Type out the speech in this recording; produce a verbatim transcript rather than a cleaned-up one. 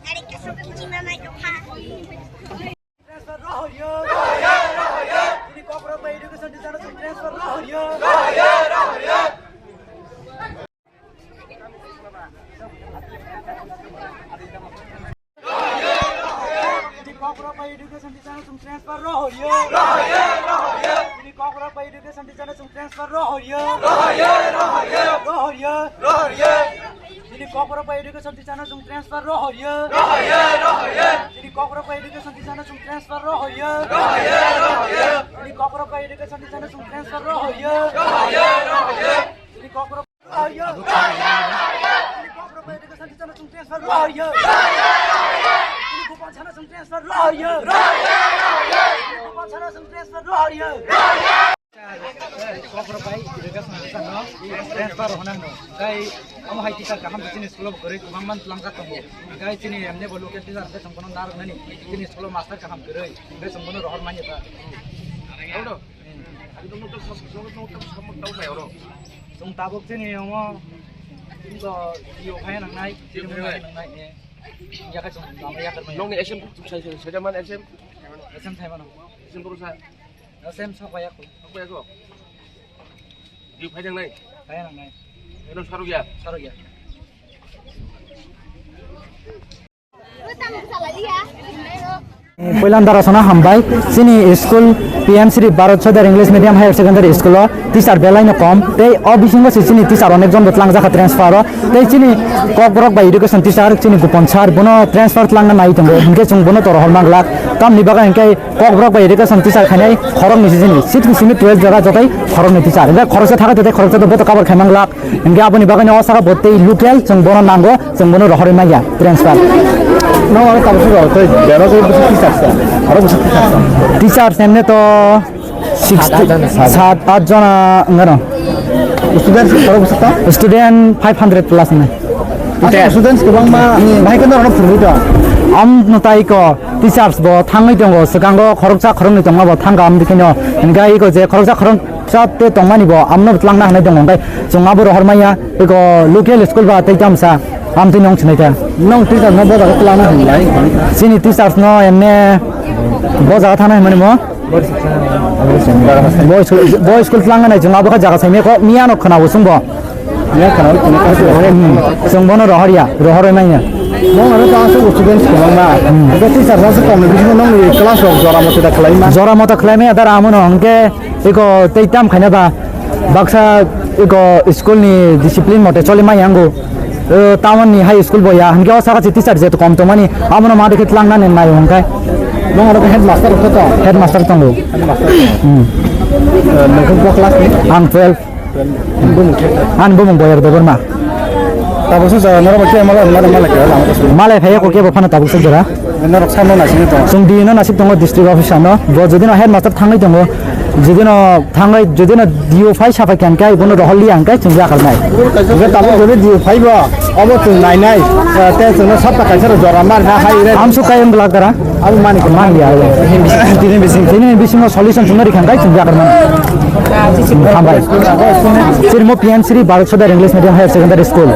Transfer rohoryo. Chini Kokborok bai education teacher no chwng transfer rohoryo. Chini Kokborok bai education teacher no chwng transfer rohoryo. Chini Kokborok bai education teacher no chwng transfer rohoryo. Rohoryo. Chini Kokborok bai education teacher no chwng transfer rohoryo. Chini Kokborok bai education teacher no chwng transfer rohoryo. Chini Kokborok bai education teacher no chwng transfer rohoryo. Chini Kokborok rohoryo. Chini Kokborok bai education teacher no chwng transfer rohoryo. Chini Bhupan Sarma chwng transfer rohoryo. Chini Bhupan Sarma chwng transfer rohoryo. Kokborok bai education teacher no transfer rohornang no. Tei omo hai teacher kaham chini school o kwrwi kwbangma twlangjak tongo. Tei chini emne bo local teacher hwnkhe chwng bono narwknani. Chini school o master kaham kwrwi hwnkhe chwng bono rohor manya ta. Abo to? Hmm. Abo to nokta sas-, nokta samung tau nai oro. Chwng tabuk chini omo, chini to D O phai nangnai, D O phai nangnai, eh. Yakha chwng lama yakha maya. Nokni S M sai, sai, sai, man S M? S M sai mano. S M borosa? S M sok bai yakho. Sok bai yakho? D O phai nangnai? Phai nangnai. Eno saruk ya? Saruk ya. Poilan dara sana hambai, chini school P M Shri Bharat Sodar English Medium Higher Secondary School o teacher belai no kom, tei o bisingo se chini teacher onek jon bo twlang jakha transfer o, tei chini Kokborok bai education teacher chini Gupon sir bono transfer twlangna nai tongo, hinkhe chwng bono toro hor manglak, tamni bagwi hinkhe Kokborok bai education teacher khainai khoroknwi se chini, sixth to simi twelve jaga jotai khoroknwi teacher, hinkhe khoroksa thaka jotai khoroksa to boto cover khai manglak. Hinkhe aboni bagwino o saka bo tei local chwng bono nango, chwng bono rohorwi manya transfer. No, aro tabuk saka tei bero tei bwswk teacher sa, aro bwswk teacher sa. Teachers emne to sixty, sat, at jona wngano. Students aro bwswk ta? Student five hundred plus hwnwi. Aswk students kwbangma bahai khe norokno phurwi tong? Amno tai ko teachers bo thangwi tongo, swkango khoroksa khoroknwi tongma bo thangkha amtwi kheno. Hinkhe iko je khoroksa khorok Chate tongmani bo amno twlangna hinwi tongo, hwnkhe chwng abo rohor manya eko local school ba tei tamsa amtwi nong sinai ta. Nong teacher no bojago twlangna hinlai? Chini teachers no emne bojago thana hinmani mo? Boy school, boy school twlangna nai chwng abo kha jaga saimya kok miya no khwna bo chwngbo. Miya khwna bo chwngbo. Hmm. Chwng bono rohor ya, rohor manya. Nong ano ta aswk students kwbangma. Hmm. Eko teacher no se tongni bisingo nongni class rok jora mote da khwlaima? Jora mote khwlaima ya dara amono hwnkhe Eko tei tam khaina ba baksa eko school ni discipline mote choli maya wngo. O, town ni high school bo ya, hinkhe o saka se teacher je kom tongmani, abono ma dekhe twlangna nen naio hwnkhe. Nong oro headmaster rok to? Headmaster tongo. Headmaster tongo. Hmm. Eh, nokho bo class ni? Ang twelve. Twelve. Bo mukhe? Ani bumung Boyar Debbarma. Tabuk se jora norok bai khe mala, mala, mala khe lama kasu. Malai phai ko kebo phano tabuk se jora. Norok samno naisingwi tongo. Chwng D E no naisik tongo district officer no. Bo jodi no headmaster thangwi tongo. Jodi no thangwi, jodi no D O phai saphai khe hwnkhe bono rohor liya hwnkhe chwng yakal nai. Hwnkhe tabuk jodi D O phai bo, obo chwng nainai. Tei chwngno sapta kaisa rok jora mar kha hai re. Amsuk kai wng glak dara. Abo mani ko mani ya. Tini bising, tini bisingo solution chwngno rikha hwnkhe chwng yakal mani. Hambai. Sirmo P M Shri Bharat Sodar English Medium Higher Secondary School.